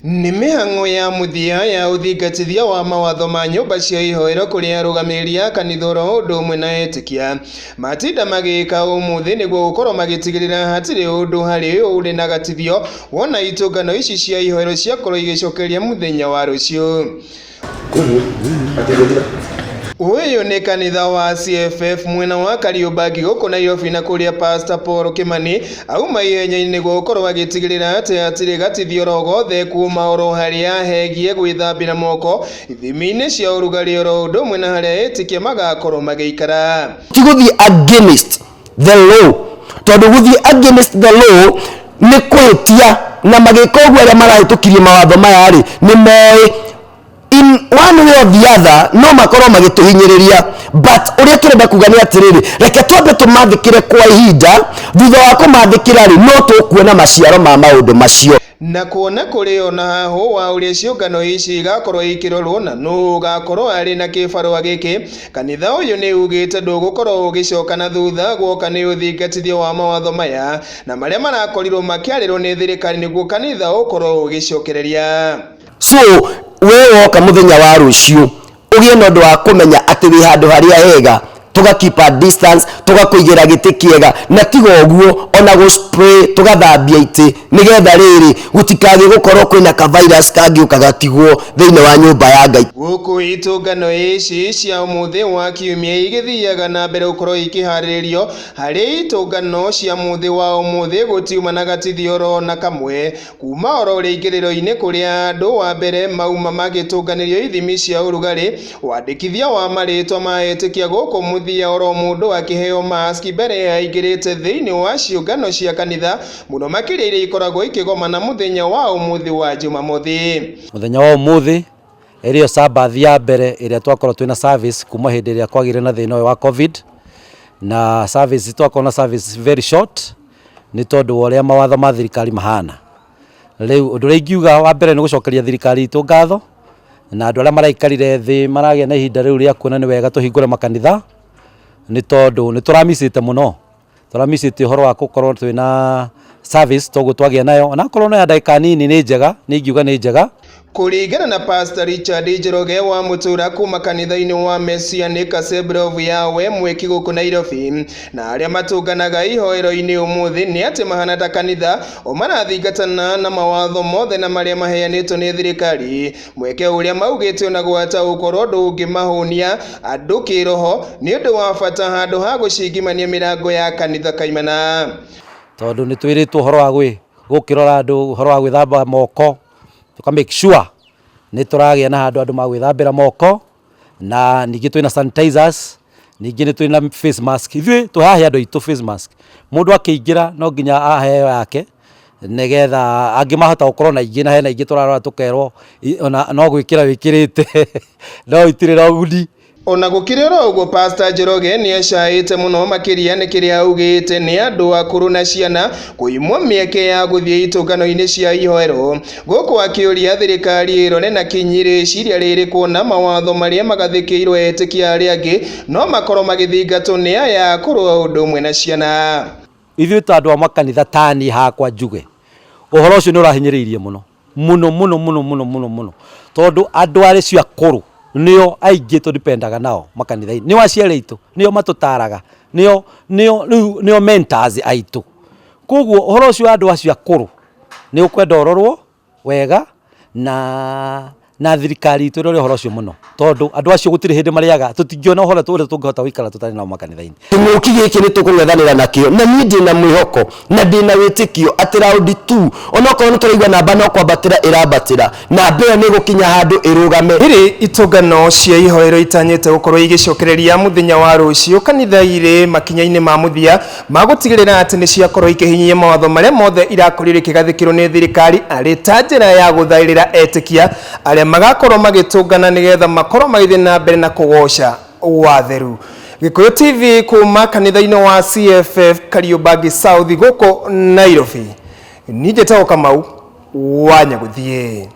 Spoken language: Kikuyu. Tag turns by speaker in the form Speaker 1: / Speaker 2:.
Speaker 1: Nĩ mĩhang'o ya mũthia ya ũthingatithia wa mawatho ma nyũmba cia ihoero kũrĩ arũgamĩrĩri a kanitha oro ũndũ ũmwe na etĩkia matinda magĩka ũmũthĩ nĩguo gũkorwo magĩtigĩrĩra hatirĩ ũndũ harĩ ũrĩ na gatithio wona itũngano ici cia ihoero ciakorwo igĩcokeria mũthenya wa rũciũ. Ũyũ nĩ kanitha wa CFF mwena wa Kariobangi gũkũ Nairobi na kũrĩa Pastor Paul Kimani auma ihenya-inĩ nĩguo gũkorwo agĩtigĩrĩra atĩ hatirĩ gatithio oro gothe kuma oro harĩa hegie gwĩthambĩra moko ithimi-inĩ cia ũrugarĩ oro ũndũ ũmwe na harĩa etĩkia magakorwo magĩikara.
Speaker 2: Ti gũthiĩ against the law, tondũ gũthiĩ against the law nĩ kũhĩtia, na magĩka ũguo arĩa marahĩtũkirie mawatho maya rĩ, nĩ moĩ in one way or the other no makorwo magĩtũhinyĩrĩria. But ũrĩa tũrenda kuga nĩ atĩrĩrĩ, reke twambe tũmathĩkĩre kwa ihinda. Thutha wa kũmathĩkĩra rĩ, no tũkuona maciaro ma maũndũ macio.
Speaker 1: Na kuona kũrĩ ona hahũ wa ũrĩa ciũngano ici igakorwo ikĩrorwo na nũ ũgakorwo arĩ na kĩbarũa gĩkĩ, kanitha ũyũ nĩ ugĩte ndũgũkorwo ũgĩcoka na thutha guoka nĩ ũthingatithio wa mawatho maya na marĩa marakorirwo makĩarĩrwo nĩ thirikari nĩguo kanitha ũkorwo ũgĩcokereria.
Speaker 2: So we woka mũthenya wa rũciũ, ũgĩe na ũndũ wa kũmenya atĩ wĩ handũ harĩa hega, tũga keep a distance, tũgakũigĩra gĩtĩ kĩega, na tiga ũguo ona gũ spray, tũgathambia itĩ, nĩgetha rĩrĩ gũtikagĩe gũkorwo kwĩna ka virus kangĩũka gatigwo thĩinĩ wa nyũmba ya Ngai.
Speaker 1: Gũkũ itũngano ici cia ũmũthĩ wa kiumia igĩthiaga na mbere gũkorwo ikĩharĩrĩrio harĩ itũngano cia mũthĩ wa ũmũthĩ, gũtiuma na gatithio oro na kamwe kuma oro rĩingĩrĩro-inĩ kũrĩa andũ wa mbere mauma magĩtũnganĩrio ithimi cia ũrugarĩ, wandĩkithia wa marĩtwa ma etĩkia gũkũ mũthia oro mũndũ akĩheo mask mbere aingĩrĩte thĩinĩ wa ciũngano cia kanitha, mũno makĩria iria ikoragwo ikĩgomana mũthenya wa ũmũthĩ wa Jumamothi.
Speaker 3: Mũthenya wa ũmũthĩ ĩrĩo Sabbath ya mbere ĩrĩa twakorwo twĩna service kuma hĩndĩ ĩrĩa kwagĩire na thĩna ũyũ wa COVID, na service twakorwo na service very short nĩ tondũ wa ũrĩa mawatho ma thirikari mahana. Rĩu ũndũ ũrĩa ingiuga wa mbere nĩ gũcokeria thirikari itũ ngatho na andũ arĩa maraikarire thĩ maragĩa na ihinda rĩu rĩa kuona nĩ wega tũhingũre makanitha, nĩ tondũ nĩ tũramicĩte mũno, tũramicĩte ũhoro wa gũkorwo twĩna service toguo twagĩa nayo, onakorwo no ya ndagĩka nini, nĩ njega, nĩ ingiuga nĩ njega.
Speaker 1: Kũringana na Pastor Richard Njoroge wa Mũtũra kuma kanitha-inĩ wa Messianic Assembly of Yahweh Mwĩki gũkũ Nairobi na arĩa matũnganaga ihoero-inĩ ũmũthĩ, nĩ atĩ mahana ta kanitha o marathingatana na mawatho mothe na marĩa maheanĩtwo nĩ thirikari, mweke ũrĩa maugĩte ona gwata ũkorwo ndũngĩmahũnia andũ kĩroho nĩ ũndũ wa bata handũ ha gũcingimania mĩrango ya kanitha kaimana.
Speaker 3: Tondũ nĩ twĩrĩtwo ũhoro wa gũkĩrora andũ, ũhoro wa gwĩthamba moko, tũka make sure nĩ tũragĩa na handũ andũ magwĩthambĩra moko, na ningĩ twĩna sanitizers, ningĩ nĩ twĩna face mask. Ithuĩ tũrahe andũ aitũ face mask, mũndũ akĩingĩra no nginya aheo yake, nĩgetha angĩ mahota gũkorwo na ingĩ, na hena ingĩ tũrarora tũkerwo ona no gwĩkĩra wĩkĩrĩte no itirĩ na ũguni.
Speaker 1: Ona gũkĩrĩ oro ũguo, Pastor Njoroge nĩ acaĩte mũno makĩria nĩ kĩrĩa augĩte nĩ andũ akũrũ na ciana kũimwo mĩeke ya gũthiĩ itũngano-inĩ cia ihoero, gũkũ akĩũria thirikari ĩrore na kinyi rĩciria rĩrĩ kuona mawatho marĩa magathĩkĩirwo etĩkia arĩa angĩ no makorwo magĩthingatwo nĩ aya akũrũ o ũndũ ũmwe na ciana.
Speaker 3: Ithuĩ ta andũ a makanitha, tani hakwa njuge ũhoro ũcio nĩ ũrahinyĩrĩirie mũno mũno mũno mũno mũno mũno mũno, tondũ andũ acio akũrũ nĩo aingĩ tũdipendaga nao makanitha-inĩ, nĩo aciari aitũ, nĩo matũtaraga, nĩo nĩo rĩu nĩo mentors aitũ. Koguo ũhoro ũcio wa andũ acio akũrũ nĩ ũkwenda ũrorwo wega na thirikari itũ ĩrore ũhoro ũcio mũno, tondũ andũ acio gũtirĩ hĩndĩ marĩaga, tũtingĩona ũhoro ũrĩa tũngĩhota gũikara tũtarĩ nao makanitha-inĩ.
Speaker 2: Kĩng'ũki gĩkĩ nĩ tũkũng'ethanĩra nakĩo, na niĩ ndĩna mwĩhoko na ndĩna wĩtĩkio atĩ round 2, onokorwo nĩ tũraigua namba no kwambatĩra ĩrambatĩra, namba ĩyo nĩ ĩgũkinya handũ ĩrũgame.
Speaker 1: Rĩrĩ itũngano cia ihoero itanyĩte gũkorwo igĩcokereria mũthenya wa rũciũ, kanitha irĩ makinya-inĩ ma mũthia ma gũtigĩrĩra atĩ nĩ ciakorwo ikĩhinyia mawatho marĩa mothe irakorirwo ikĩgathĩkĩrwo nĩ thirikari arĩ ta njĩra ya gũthaĩrĩra etĩkia arĩa magakorwo magĩtũngana nĩgetha makorwo magĩthiĩ na mbere na kũgoca watheru. Gĩkũyũ TV kuma kanitha-inĩ wa CFF Kariobangi South gũkũ Nairobi. Niĩ njĩtagwo Kamau wa Nyagũthiĩ.